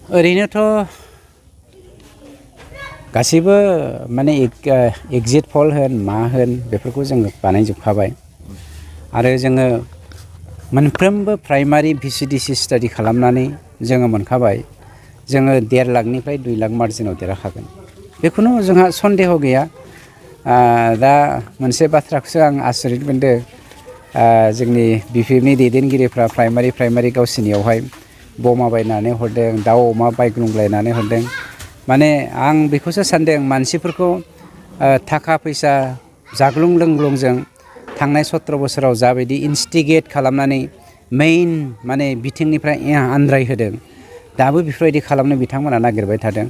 ओरैनोथ' गासैबो माने एग्जिट पल होन मा होन बेफोरखौ जोङो बानायजोबखाबाय आरो जोङो मोनफ्रोमबो प्राइमारि VCDC स्टाडि खालामनानै जोङो मोनखाबाय जोङो 1.5 लाखनिफ्राय 2 लाख मार्जिनाव देरहाखागोन बेखुनु जोंहा सन्देह गैया दा मोनसे बाथ्राखौसो आं आसरित मोनदों जोंनि BPFनि दैदेनगिरिफ्रा प्राइमारि गावसिनियावहाय बमा बायनानै हरदों दाउ अमा बायग्लुंलायनानै हरदों माने आं बेखौसो सानदों मानसिफोरखौ थाखा फैसा जाग्लुं लोंग्लुंजों थांनाय 17 बोसोराव जाबायदि इनस्टिगेट खालामनानै मेइन माने बिथिंनिफ्राय आन्दायहोदों दाबो बेफोरबायदि खालामनो बिथांमोना नागिरबाय थादों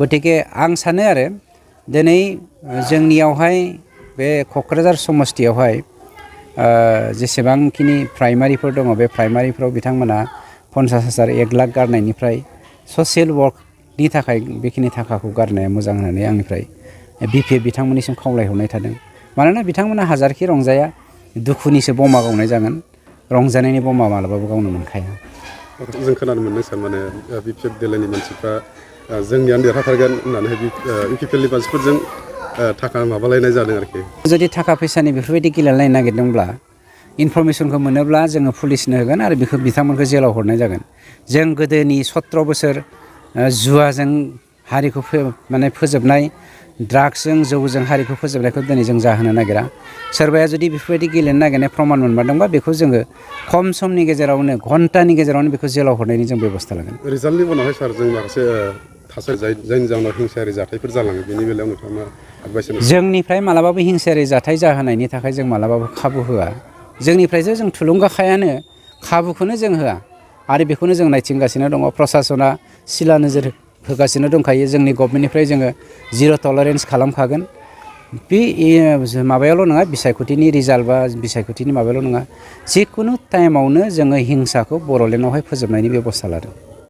गतिके आं सानो आरो दिनै जोंनियावहाय बे क'क्राझार समस्तियावहाय जेसेबांखिनि प्राइमारिफोर दङ बे प्राइमारिफोराव बिथांमोना 50,000 1 लाख गारनायनिफ्राय ससियेल वर्कनि थाखाय बेखिनि थाखाखौ गारनाया मोजां होननानै आंनिफ्राय BPF बिथांमोननिसिम खावलायहरनाय थादों मानोना बिथांमोना हाजारखि रंजाया दुखुनिसो बमा गावनाय जागोन रंजानायनि बमा मालाबाबो गावनो मोनखाया जों खोनानो मोनदों सार माने BPF देलेनि मानसिफ्रा जोंनियानो देरहाथारगोन होननानै UPPLनि मानसिफोरजों थाखा माबालायनाय जादों आरोखि जुदि थाखा फैसानि बेफोरबायदि गेलेलायनो नागिरदोंब्ला इनफरमेसनखौ मोनोब्ला जोङो पुलिसनो होगोन आरो बेखौ बिथांमोनखौ जेलाव हरनाय जागोन जों गोदोनि 17 बोसोर जुवाजों हारिखौ माने फोजोबनाय ड्राग्सजों जौजों हारिखौ फोजोबनायखौ दिनै जों जाहोनो नागिरा सोरबाया जुदि बेफोरबायदि गेलेनो नागिरनाय प्रमान मोनमारदोंबा बेखौ जोङो खम समनि गेजेरावनो घन्टानि गेजेरावनो बेखौ जेलाव हरनायनि जों बेबस्था लागोन रिजाल्टनि उनावहाय सार जों माखासे थासारि जायनि जाहोनाव हिंसायारि जाथायफोर जालाङो बेनि बेलायाव नोंथाङा मा एडभाइस होनो जोंनिफ्राय मालाबाबो हिंसायारि जाथाय जाहोनायनि थाखाय जों मालाबाबो खाबु होआ जोंनिफ्रायसो जों थुलुंगाखायानो खाबुखौनो जों होआ आरो बेखौनो जों नायथिंगासिनो दङ प्रसासना सिला नोजोर होगासिनो दंखायो जोंनि गभर्नमेन्टनिफ्राय जोङो जिर' टलारेन्स खालामखागोन बे माबायावल' नङा बिसायख'थिनि रिजाल्ट बा बिसायख'थिनि माबायावल' नङा जिखुनु टाइमावनो जोङो हिंसाखौ बर'लेण्डआवहाय फोजोबनायनि बेबस्था लादों